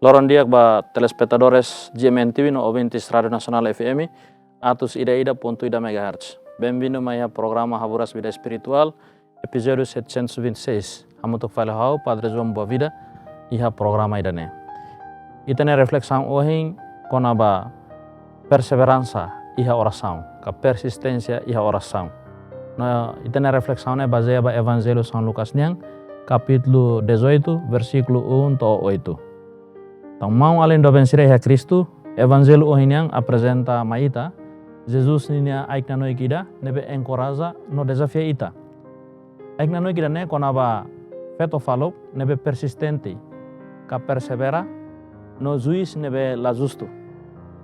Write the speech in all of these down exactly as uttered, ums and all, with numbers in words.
Loron di'ak ba telespetadores G M N T V no ouvintes Rádiu Nasionál F M atus ida ida pontu ida megahertz. Benvindu mai iha programa Haburas Vida Espirituál, epizódiu setecentos e vinte e seis. Hamutuk fali ho ha'u, Padre João Boavida, iha programa ida-ne'e. Ita-nia reflesaun ohin kona-ba perseveransa iha orasaun, ka persisténsia iha orasaun. No, ita-nia reflesaun ne'e bazeia ba Evanjellu São Lucas nian, kapítulu dezoito, versíkulu um to'o oito. Entaun, maun-alin doben sira iha Kristu, Evanjellu ohin nian aprezenta mai ita Jesus ninia ai-knanoik ida ne'ebé enkoraja no dezafia ita. Ai-knanoik ida-ne'e kona-ba feto faluk ne'ebé persistente, ka persevera, no juís ne'ebé la justu.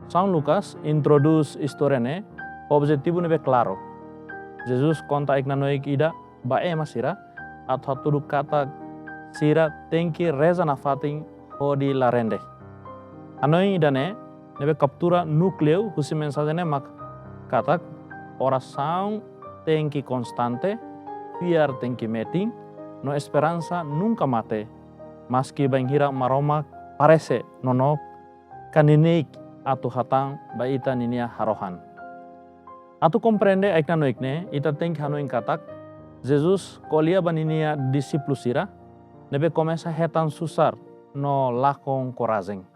São Lucas introdús istória ne'e ho objetivu ne'ebé klaru. Jesus konta ai-knanoik ida ba ema sira atu hatudu katak sira tenke reza nafatin hodi la rende. Hanoin ida-ne'e ne'ebé kaptura núkleu husi mensajen ne'e mak katak orasaun tenke konstante, fiar tenke metin, no esperansa nunka mate, maski bainhira Maromak parese nonook ka neineik atu hatán ba ita ninia harohan. Atu komprende ai-knanoik ne'e, ita tenke hanoin katak Jesus ko'alia ba ninia dixípulu sira ne'ebé komesa hetan susar no lakon korajen.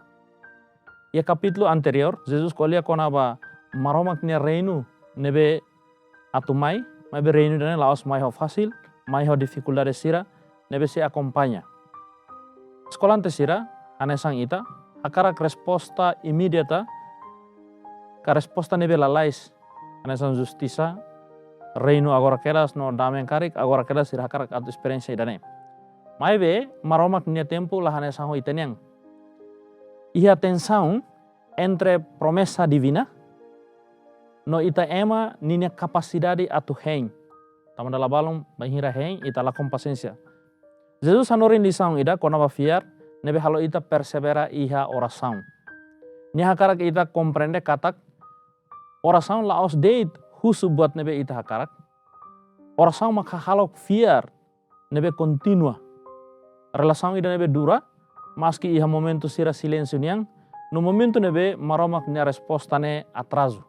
Iha kapítulu anteriór, Jesus ko'alia kona-ba Maromak nia reinu ne'ebé atu mai, maibé reinu ida-ne'e la'ós mai ho fasil, mai ho difikuldade sira ne'ebé sei akompaña. Eskolante sira, hanesan ita, hakarak resposta imediata, ka resposta ne'ebé lalais, hanesan justisa, reinu agora kedas no dame karik agora kedas, sira hakarak atu esperiénsia ida-ne'e. Maibé Maromak nia tempu la hanesan ho ita-nian. Iha tensaun entre promesa divina no ita ema ninia kapasidade atu hein. Tanba dala balun bainhira hein, ita lakon pasiénsia. Jesus hanorin lisaun ida kona-ba fiar ne'ebé halo ita persevera iha orasaun. Nia hakarak ita komprende katak orasaun la'ós de'it husu buat ne'ebé ita hakarak. Orasaun mak hahalok fiar ne'ebé kontinua. Relasaun ida ne'ebé dura, maski iha momentu sira silénsiu nian, no momentu ne'ebé Maromak nia resposta ne'e atrazu.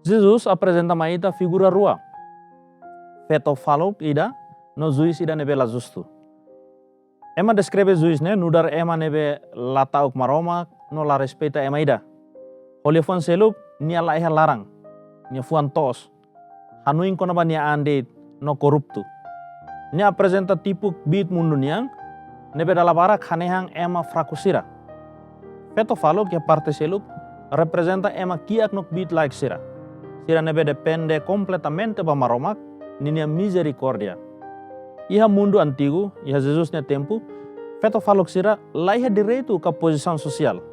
Jesus aprezenta mai ita figura rua, feto faluk ida no juís ida ne'ebé la justu. Ema deskreve juís ne'e nu'udar ema ne'ebé la ta'uk Maromak no la respeita ema ida. Ho liafuan seluk, nia la iha laran, nia fuan toos, hanoin kona-ba nia an de'it no korruptu. Nia aprezenta tipu kbiit mundu nian ne'ebé dala barak hanehan ema fraku sira. Feto faluk iha parte seluk reprezenta ema kiak no kbiit-laek sira. Sira ne'ebé depende kompletamente ba Maromak ninia mizerikórdia. Iha mundu antigu, iha Jesus nia tempu, feto faluk sira la iha direitu ka pozisaun sosiál.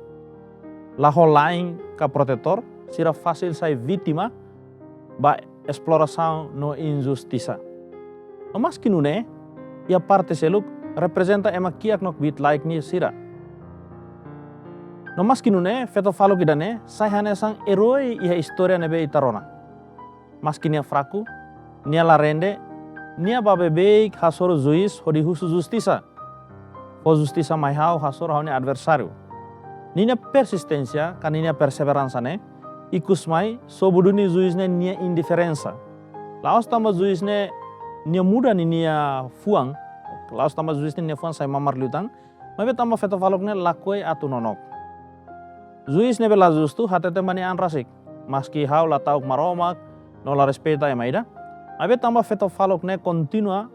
La ho la'en ka protetór, sira fasil sai vítima ba esplorasaun no injustisa. No maski nune'e, iha parte seluk reprezenta ema kiak no kbiit-laek nian sira. No maski nune'e, feto faluk ida-ne'e sai hanesan erói iha istória ne'ebé ita rona. Maski nia fraku, nia la rende, nia bá beibeik hasoru juís hodi husu justisa. Fó justisa mai ha'u, hasoru ha'u-nia adversáriu. Ninia persisténsia ka ninia perseveransa ne'e ikus mai sobu duni juís ne'e nia indiferensa. La'ós tanba juís ne'e nia muda ninia fuan, la'ós tanba juís ne'e nia fuan sai mamar liután, maibé tanba feto faluk ne'e lakohi atu nonook. Juís ne'ebé la justu hateten ba nia an rasik: Maski ha'u la ta'uk Maromak no la respeita ema ida, maibé tanba feto faluk ne'e kontinua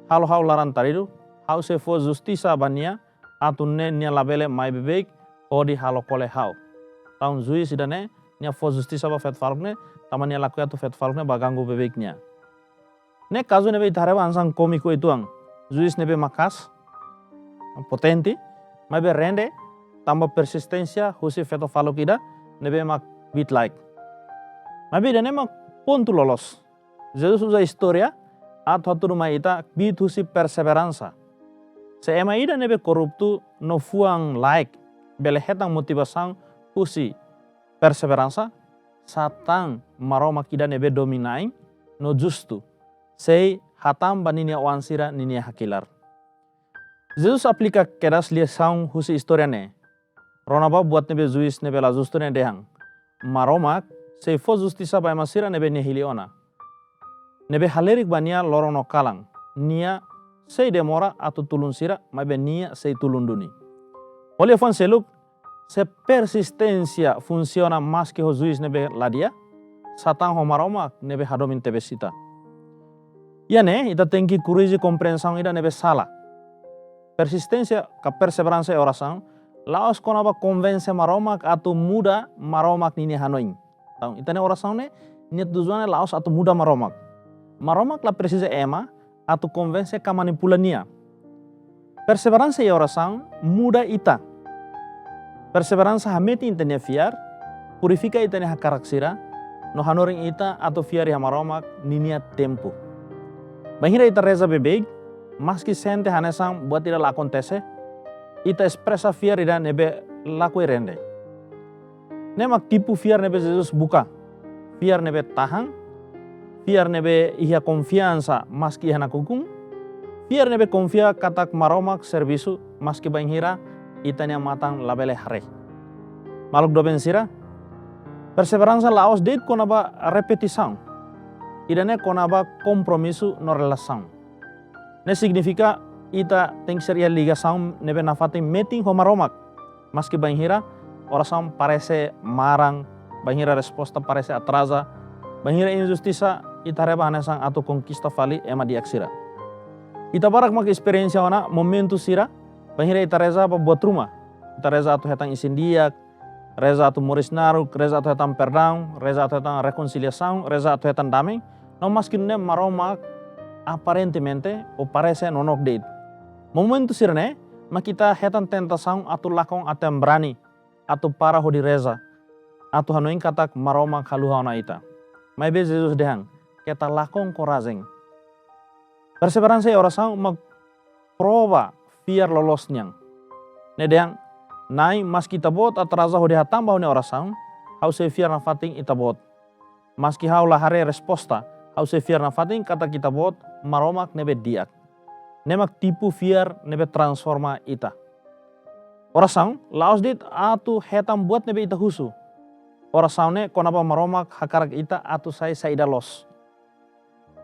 halo ha'u laran-taridu, ha'u sei fó justisa ba nia, atu nune'e nia labele mai beibeik hodi halo kole ha'u. Entaun juís ida-ne'e, nia fó justisa ba feto faluk ne'e, tanba nia lakohi atu feto faluk ne'e bá ganggu beibeik nia. Ne'e kazu ne'ebé ita haree ba hanesan kómiku uitoan. Juís ne'ebé maka'as, potente, maibé rende tanba persisténsia husi feto faluk ida ne'ebé mak kbiit-laek. Maibé ida-ne'e mak pontu loloos. Jesus uza istória atu hatudu mai ita kbiit husi perseveransa. Se ema ida ne'ebé korruptu no fuan-laek bele hetan motivasaun husi perseveransa, sá tan Maromak ida ne'ebé domin-na'in no justu, sei hatán ba ninia oan sira ninia hakilar. Jesus aplika kedas lisaun husi istória ne'e. Rona ba buat ne'ebé juís ne'ebé la justu ne'e dehan: Maromak sei fó justisa ba ema sira ne'ebé nia hili ona, ne'ebé halerik ba nia loron no kalan. Nia sei demora atu tulun sira, maibé nia sei tulun duni. Ho liafuan seluk, se persisténsia funsiona maski ho juís ne'ebé la di'ak, Satán ho Maromak ne'ebé hadomi tebes ita. Iha ne'e, ita tenke korrije komprensaun ida ne'ebé sala. Persisténsia ka perseveransa iha orasaun la'ós kona-ba konvense Maromak atu muda Maromak ninia hanoin. Entaun, ita-nia orasaun ne'e, nia tujuan ne'e la'ós atu muda Maromak. Maromak la presiza ema atu konvense ka manipula nia. Perseveransa iha orasaun muda ita. Perseveransa hametin ita-nia fiar, purifika ita-nia hakarak sira, no hanorin ita atu fiar iha Maromak ninia tempu. Bainhira ita reza beibeik, maski sente hanesan buat ida la akontese, ita espresa fiar ida ne'ebé lakohi rende. Ne'e mak tipu fiar ne'ebé Jesus buka. Fiar ne'ebé tahan, fiar ne'ebé iha konfiansa maski iha nakukun, fiar ne'ebé konfia katak Maromak servisu maski bainhira ita-nia matan labele haree. Maluk doben sira, perseveransa la'ós de'it kona-ba repetisaun. Ida-ne'e kona-ba kompromisu no relasaun. Ne'e signifika ita tenke ser iha ligasaun ne'ebé nafatin metin ho Maromak. Maski bainhira orasaun parese maran, bainhira resposta parese atraza, bainhira injustisa ita haree ba hanesan atu konkista fali ema di'ak sira. Ita barak mak esperiénsia ona momentu sira, bainhira ita reza ba buat ruma. Ita reza atu hetan isin-di'ak, reza atu moris naruk, reza atu hetan perdaun, reza atu hetan rekonsiliasaun, reza atu hetan dame. No maski nune'e Maromak aparentemente ou parese nonook de'it. Momentu sira-ne'e mak ita hetan tentasaun atu lakon aten-brani, atu para hodi reza, atu hanoin katak Maromak haluha ona ita. Maibé Jesus dehan, keta lakon korajen. Perseveransa iha orasaun mak prova fiar loloos nian. Ne'e dehan, Na'i, maski Ita-Boot atraza hodi hatán ba ha'u-nia orasaun, ha'u sei fiar nafatin Ita-Boot. Maski ha'u la haree resposta, ha'u sei fiar nafatin katak Ita-Boot Maromak ne'ebé di'ak. Ne'e mak tipu fiar ne'ebé transforma ita. Orasaun la'ós de'it atu hetan buat ne'ebé ita husu. Orasaun ne'e kona-ba Maromak hakarak ita atu sai saida loos.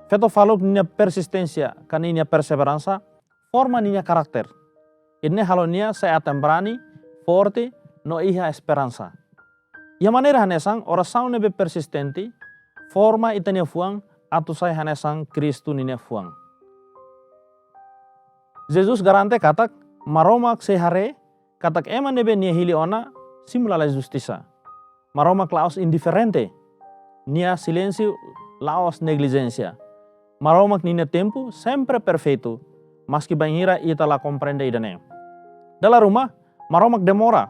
Feto faluk ninia persisténsia ka ninia perseveransa forma ninia karakter. Ida-ne'e halo nia sai aten-brani, forte, no iha esperansa. Iha maneira hanesan, orasaun ne'ebé persistente forma ita-nia fuan atu sai hanesan Kristu ninia fuan. Jesus garante katak Maromak sei haree katak ema ne'ebé Nia hili ona simu lalais justisa. Maromak la'ós indiferente. Nia silénsiu la'ós neglijénsia. Maromak ninia tempu sempre perfeitu, maski bainhira ita la komprende ida-ne'e. Dala ruma, Maromak demora.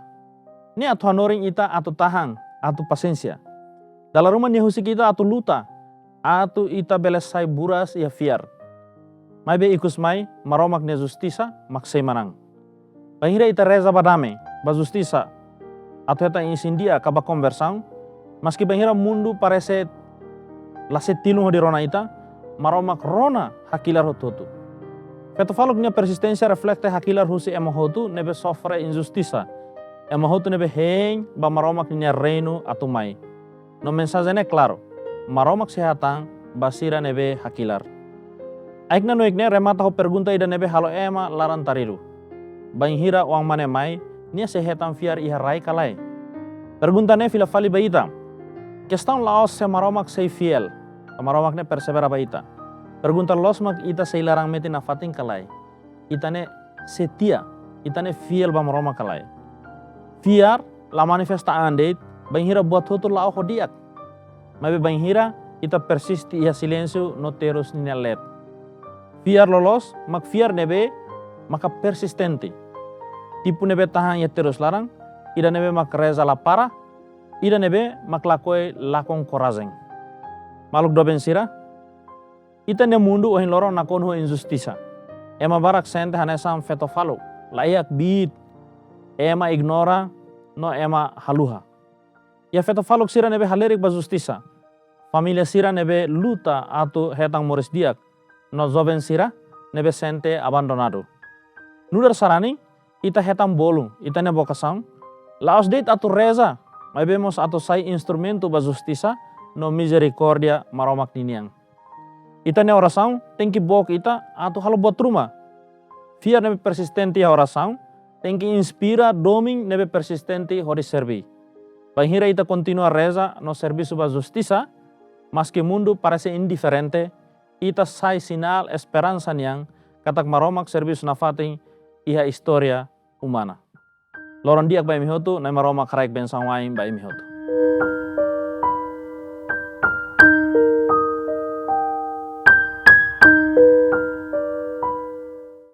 Ne'e atu hanorin ita atu tahan, atu pasiénsia. Dala ruma Nia husik ita atu luta, atu ita bele sai buras iha fiar. Maibé ikus mai, Maromak nia justisa mak sei manán. Bainhira ita reza ba dame, ba justisa, atu hetan isin-di'ak ka ba konversaun, maski bainhira mundu parese la sei tilun hodi rona ita, Maromak rona hakilar hotu-hotu. Feto faluk nia persisténsia reflete hakilar husi ema hotu ne'ebé sofre injustisa, ema hotu ne'ebé hein ba Maromak ninia reinu atu mai. No mensajen ne'e klaru, Maromak sei hatán ba sira ne'ebé hakilar. Ai-knanoik ne'e remata ho pergunta ida ne'ebé halo ema laran taridu. Bainhira oan-mane mai, nia sei hetan fiar iha rai ka lae? Pergunta ne'e fila fali ba ita. Kestaun la'ós se Maromak sei fiél, ka Maromak ne'e persevera ba ita. Pergunta loos mak ita sei laran metin nafatin ka lae. Ita ne'e setia, ita ne'e fiél ba Maromak ka lae. Fiar la manifesta an de'it, bainhira buat hotu la'o ho di'ak. Maibé bainhira ita persiste iha silénsiu no terus ninia leet. Fiar loloos mak fiar ne'ebé maka persistente. Tipu ne'ebé tahan iha terus laran, ida ne'ebé mak reza la para, ida ne'ebé mak lakohi lakon korajen. Maluk doben sira, ita-nia mundu ohin loron nakonu ho injustisa. Ema barak sente hanesan feto faluk, laiha kbiit, ema ignora, no ema haluha. Iha feto faluk sira ne'ebé halerik ba justisa, família sira ne'ebé luta atu hetan moris di'ak, no joven sira ne'ebé sente abandonadu. Nu'udar sarani, ita hetan bolu, ita-nia vokasaun la'ós de'it atu reza, maibé mós atu sai instrumentu ba justisa no mizerikórdia Maromak ninian. Ita-nia orasaun tenke book ita atu halo buat ruma. Fiar ne'ebé persistente iha orasaun tenke inspira domin ne'ebé persistente hodi serbí. Bainhira ita kontinua reza no servisu ba justisa, maski mundu parese indiferente, ita sai sinál esperansa nian katak Maromak servisu nafatin iha istória umana. Loron di'ak ba imi hotu, Na'i Maromak haraik bensaun wa'in ba imi hotu.